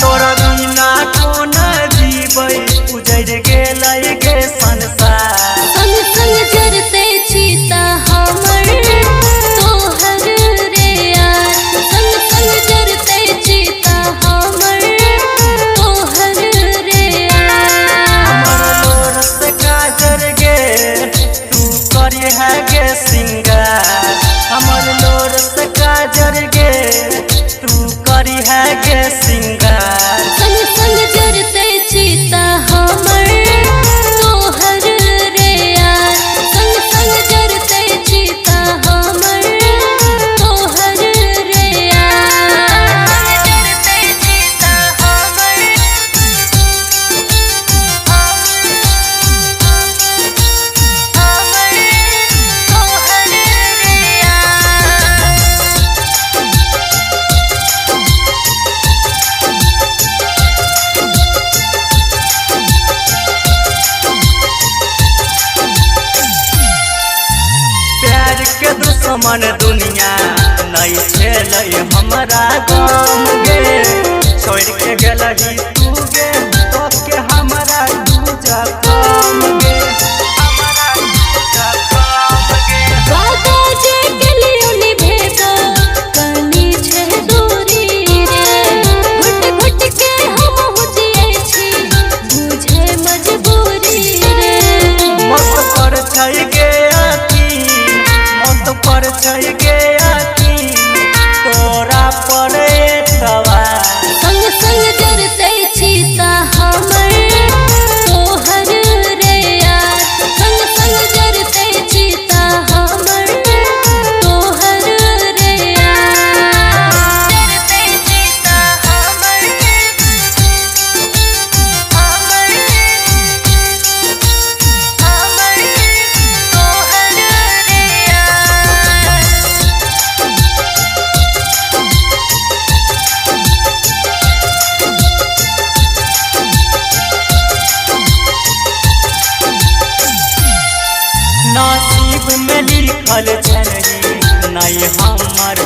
तोरा बिना कोना जीबै उजड़ गेलै गे संसार। संग संग जरते चीता हमर तोहर रे यार, संग संग जरते चीता हमर तोहर रे यार। हमर लोर से काजर गे तू करी है गे सिंगार, हमर लोर से काजर गे तू करी है गे सिंगार। संग संग जरते चीता हमर तोहर रे यार, संग संग जरते चीता हमर तोहर रे यार। संग जरते चीता हमर हमर तोहर रे यार। प्यार के दुश्मन दुनिया नहीं छेलै हमरा गम गे, छोड़ के गेलही तू गे तोके हमरा दूजा कम गे, हमरा दूजा कम गे। वादा जे केलियो निभेबो कनी छै दूरी रे, घुट घुट के हम जियै छी बुझे मजबूरी रे। मत पर छै गे यकीन, मत पर छै गे यकीन, तोरा पर एतबार। संग संग जरते चीता हमर तोहर रे यार, संग संग जरते चीता हमर तोहर रे यार। जरते चीता हमर हमर हमर तोहर रे यार। नसीब में लिखल छलही नहीं हमर